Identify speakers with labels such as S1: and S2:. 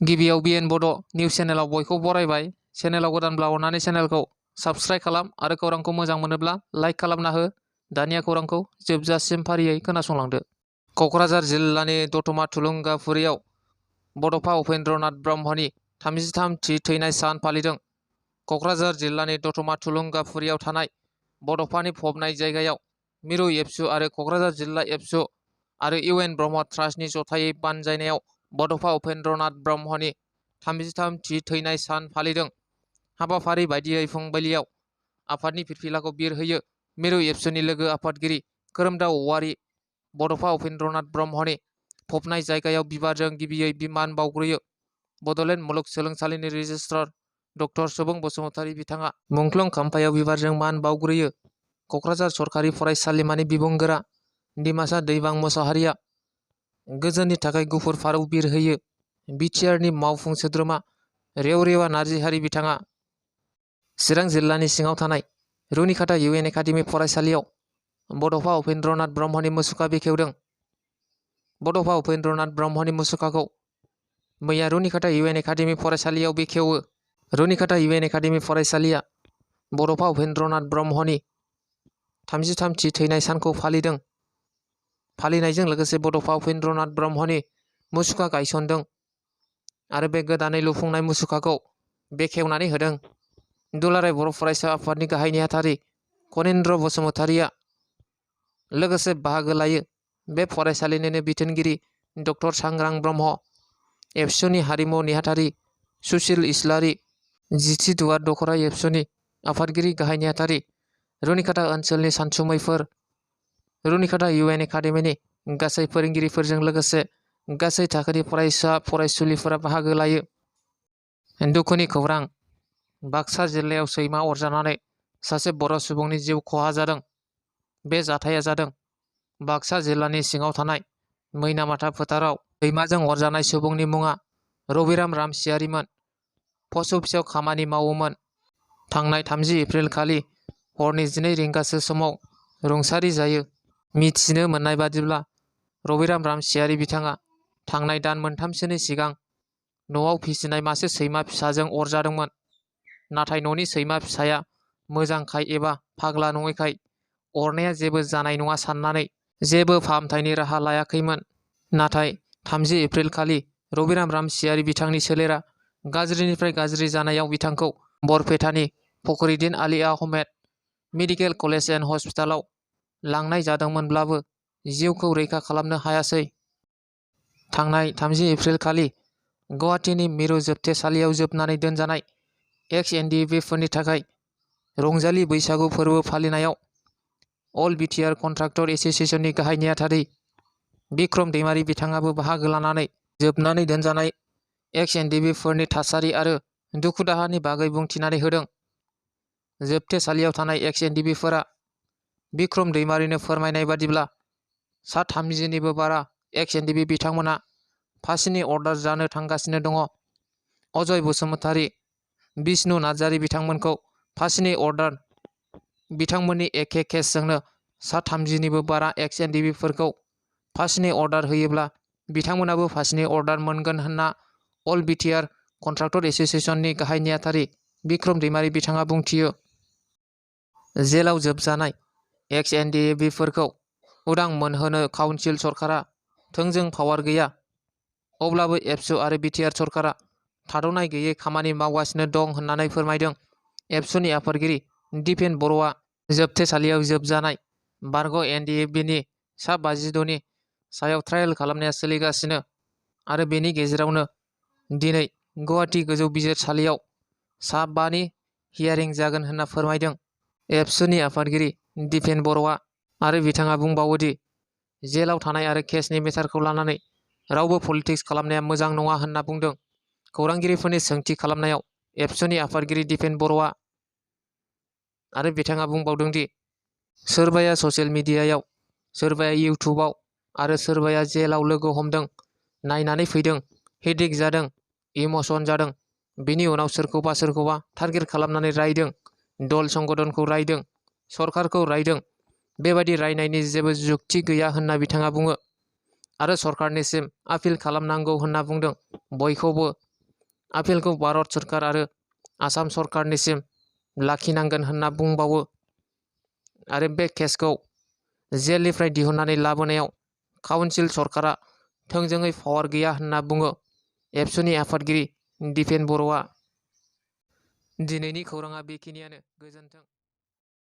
S1: गिबियाव बिएन बड' निउस चेनेलाव बयखौ बरायबाय। चेनेलाव गोदानब्ला अननानै चेनेलखौ साबस्क्राइब खालाम आरो खौरांखौ मोजां मोनोब्ला लाइक खालामना हो। दानिया खौरांखौ जोबजासिम फारियै खोनासंलांदो। क'क्राझार जिल्लानि दतमा थुलुंगाफुरियाव बड'फा उपेन्द्रनाथ ब्रह्मनि 33थि थैनाय सान फालिदों। क'क्राझार जिल्लानि दतमा थुलुंगाफुरियाव थानाय बड'फानि फबनाय जायगायाव मिरु एबसु आरो क'क्राझार जिल्ला एबसु आरो इउएन ब्रह्म ट्रास्टनि जथायै बानजायनायाव बड'फा उपेन्द्रनाथ ब्रह्मनि 33थि थैनाय सान फालिदों। हाबाफारि बायदियै फुंबिलियाव आफादनि फिरफिलाखौ बिरहोयो मिरु एबसुनि लोगो आफादगिरि खोरोमदाव औवारी बड'फा उपेन्द्रनाथ ब्रह्मनि फबनाय जायगायाव बिबारजों गिबियै बिमान बावग्रोयो। बड'लेण्ड मुलुगसोलोंसालिनि रेजिस्ट्रार डक्टर सुबुं बसुमतारी बिथाङा मुंख्लं खाम्फायाव बिबारजों मान बावग्रोयो। क'क्राझार सरकारि फरायसालिमानि बिबुंगोरा दिमासा दैबां मोसाहारिया गोजोननि थाखाय गुफुर फारौ बिरहोयो। बिटिआरनि मावफुं सोद्रोमा रेवरेवा नार्जिहारि बिथाङा चिरां जिल्लानि सिङाव थानाय रुनिखाता इउएन एकाडेमि फरायसालियाव बड'फा उपेन्द्रनाथ ब्रह्मनि मुसुखा बेखेवदों। बड'फा उपेन्द्रनाथ ब्रह्मनि मुसुखाखौ मैया रुनिखाता इउएन एकाडेमि फरायसालियाव बेखेवो। रुनिखाता इउएन एकाडेमि फरायसालिया बड'फा उपेन्द्रनाथ ब्रह्मनि 33थि थैनाय सानखौ फालिदों। फालिनायजों लोगोसे बड'फा उपेन्द्रनाथ ब्रह्मनि मुसुखा गायसनदों आरो बे गोदानै लुफुंनाय मुसुखाखौ बेखेवनानै होदों। दुलाराय बर' फरायसा आफादनि गाहाय नेहाथारि कनिन्द्र बसुमतारीया लोगोसे बाहागो लायो। बे फरायसालिनिनो बिथोनगिरि डक्टर सांग्रां ब्रह्म, एबसुनि हारिमु नेहाथारि सुसिल इस्लारि, जिथि दुवार दखरा एबसुनि आफादगिरि गाहाय नेहाथारि, रुनिखाता ओनसोलनि सानसुमैफोर, रुनिखाता इउएन एकाडेमिनि गासै फोरोंगिरिफोरजों लोगोसे गासै थाखोनि फरायसा फरायसुलिफोरा बाहागो लायो। दुखुनि खौरां, बाक्सा जिल्लायाव सैमा अरजानानै सासे बर' सुबुंनि जिउ खहा जादों। बे जाथाया जादों बाक्सा जिल्लानि सिङाव थानाय मैनामाथा फोथाराव। सैमाजों अरजानाय सुबुंनि मुङा रबिराम रामसियारिमोन। पशु फिसायाव खामानि मावोमोन। थांनाय 30 एप्रिल खालि हरनि 12 रिंगासो समाव रुंसारि जायो। मिथिनो मोननाय बादिब्ला रबिराम रामसियारि बिथाङा थांनाय दान मोनथामसोनि सिगां न'आव फिसिनाय मासे सैमा फिसाजों अरजादोंमोन। नाथाय न'नि सैमा फिसाया मोजांखाय एबा फाग्ला नङैखाय अरनाया जेबो जानाय नङा साननानै जेबो फाहामथायनि राहा लायाखैमोन। नाथाय 30 एप्रिल खालि रबिराम रामसियारि बिथांनि सोलेरा गाज्रिनिफ्राय गाज्रि जानायाव बिथांखौ बरपेटानि Fakhruddin Ali Ahmed medical college and हस्पिटालाव लांनाय जादोंमोनब्लाबो जिउखौ रैखा खालामनो हायासै। थांनाय 30 एप्रिल खालि गुवाहाटीनि मिरु जोबथेसालियाव जोबनानै दोनजानाय एक्स-एनडिएफबिफोरनि थाखाय रंजालि बैसागु फोरबो फालिनायाव अल बिटिआर कन्ट्राक्टर एस'सिएशननि गाहाय नेहाथारि बिक्रम दैमारी बिथाङाबो बाहागो लानानै जोबनानै दोनजानाय एक्स-एनडिएफबिफोरनि थासारि आरो दुखु दाहानि बागै बुंथिनानै होदों। जोबथेसालियाव थानाय एक्स-एनडिएफबिफोरा बिक्रम दैमारीनो फोरमायनाय बादिब्ला सा 30निबो बारा एक्स-एनडिएफबि बिथांमोना फासिनि अर्डार जानो थांगासिनो दङ। अजय बसुमतारी, बिष्णु नार्जारी बिथांमोनखौ फासिनि अर्डार। बिथांमोननि एखे केसजोंनो सा 30निबो बारा एक्स-एनडिएफबिफोरखौ फासिनि अर्डार होयोब्ला बिथांमोनाबो फासिनि अर्डार मोनगोन होनना अल बिटिआर कन्ट्राक्टर एस'सिएशननि गाहाय नेहाथारि बिक्रम दैमारी बिथाङा बुंथियो। जेलाव जोबजानाय एक्स-एनडिएफबिफोरखौ उदां मोनहोनो काउन्सिल सरकारा थोंजों पावार गैया। अब्लाबो एबसु आरो बिटिआर सरकारा थाद'नाय गैयै खामानि मावगासिनो दं होननानै फोरमायदों। एबसुनि आफादगिरि दिपेन बर'आ जोबथेसालियाव जोबजानाय बारग' एनडिएफबिनि सा 52नि सायाव ट्रायल खालामनाया सोलिगासिनो आरो बेनि गेजेरावनो दिनै गुवाहाटी गोजौ बिजिरसालियाव सा 5नि हियारिं जागोन होनना फोरमायदों एबसुनि आफादगिरि दिपेन बर'आ। आरो बिथाङा बुंबावोदि जेलाव थानाय आरो केसनि मेटारखौ लानानै रावबो पलिटिक्स खालामनाया मोजां नङा होनना बुंदों। खौरांगिरिफोरनि सोंथि खालामनायाव एबसुनि आफादगिरि दिपेन बर'आ आरो बिथाङा बुंबावदों दि सोरबाया ससियेल मिडियायाव, सोरबाया इउटुबाव आरो सोरबाया जेलाव लोगो हमदों, नायनानै फैदों, हेडेक जादों, इमोसन जादों, बिनि उनाव सोरखौबा टारगेट खालामनानै रायदों, दल संगठनखौ रायदों, सरकारखौ रायदों। बेबादि रायनायनि जेबो जुक्ति गैया होनना बिथाङा बुङो आरो सरकारनिसिम आपिल खालामनांगौ होनना बुंदों। बयखौबो आपिलखौ भारत सरकार आरो आसाम सरकारनिसिम लाखिनांगोन होनना बुंबावो आरो बे केसखौ जेलनिफ्राय दिहुननानै लाबोनायाव काउन्सिल सरकारा थोंजोङै पावार गैया होनना बुङो एबसुनि आफादगिरि दिपेन बर'आ। दिनैनि खौराङा बेखिनियानो। गोजोन्थों।